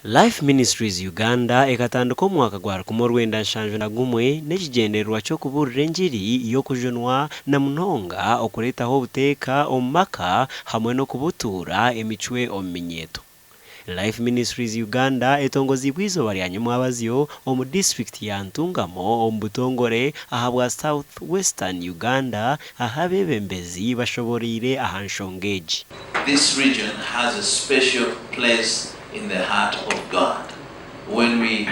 Life Ministries Uganda ekatandika omu mwaka gwa 1971 n'ekigyendererwa ky'okubuurira engiri y'okujunwa na munonga okureetaho obuteeka omu maka hamwe n'okubutuura emicwe omu minyeeto. Life Ministries Uganda etongoziibwe eizooba rya nyomwabazyo omu disiturikiti ya Ntungamo omu butongore ahabwa South Western Uganda ahu abeebembezi bashoboreire aha nshonga egi. This region has a special place in the heart of God. When we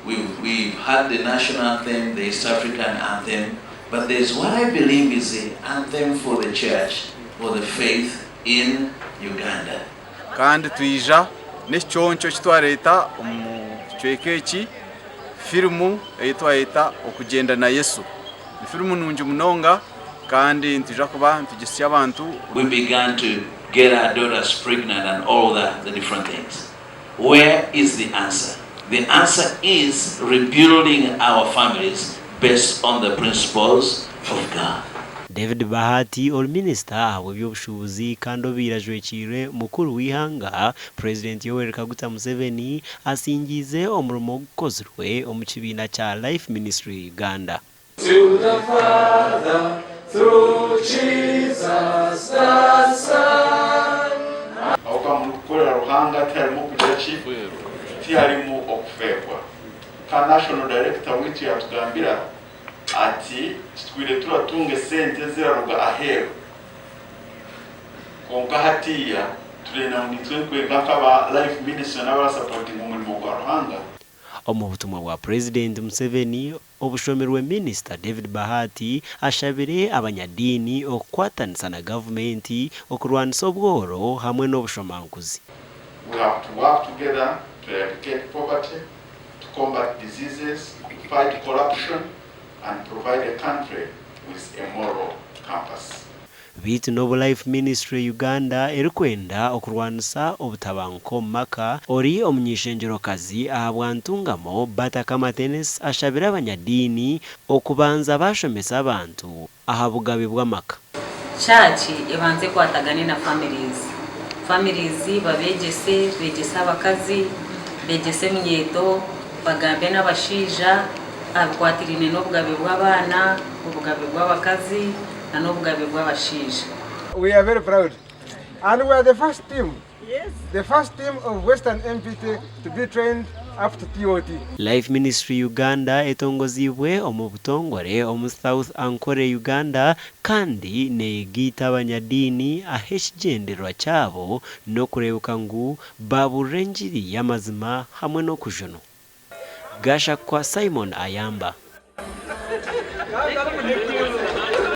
we've, we've had the national anthem, the East African anthem, but there's what I believe is the anthem for the church, for the faith in Uganda. Kandi twija n'ekiconco eki twareeta omu kicweka eki, firimu ei twayeta Okugyenda na Yesu. Ni firimu nungi munonga kandi nitwija kuba nitugisya abantu. We began to get our daughters pregnant and all the, the different things. Where is the answer? The answer is rebuilding our families based on the principles of God. David Bahati ori minisita ahabw'eby'obushuubuzi kandi obaire ajwekiirwe mukuru w'eihanga, Purezidenti Yoweri Kaguta Museveni asingiize omurimo ogukozirwe omu kibiina kya Life Ministry Uganda. To the Father through Jesus the Son. Ahabw'okuba murikukorera Ruhanga tiharimu kugira ki? Tiharimu okufeebwa. Nka National Director waitu yatugambira ati titwire turatunga esente eziraruga aheeru kwonka hatiiya turenda ngu nitwe nkwenka nk'aba Life Ministry n'abarasapotinga omurimo gwa Ruhanga. Omu butumwa bwa Purezidenti Museveni obushomirwe Minisita David Bahati ashabire abanyadiini okukwatanisa na gavumenti okurwanisa obworo hamwe n'obushomankuzi. We have to work together to eradicate poverty, to combat diseases, to fight corruption and provide a country with a moral compass. Beitu n'obu Life Ministry Uganda erikwenda okurwanisa obutabanguko omu maka, ori omuny'eishengyerokazi ahabwa Ntungamo, Bata Kamatenesi ashabire abanyadiini okubanza bashomesa abantu aha bugabe bw'amaka. Church ebanze ekwatagane na families, families babegyese, begyese abakazi, begyese eminyeeto, bagambe n'abashaija aha bikwatiraine n'obugabe bw'abaana, obugabe bw'abakazi na n'obugabe bw'abashaija. We are very proud and we are the first team, the first team of Western MPT to be trained up to TOT. Life Ministry Uganda etongoziibwe omu butongore omu South Ankole, Uganda kandi neeyegaita abanyadiini ahu ekigyendererwa kyabo n'okureebeka ngu baaburira engiri y'amazima hamwe n'okujunwa. Gashakwa Simon Ayamba.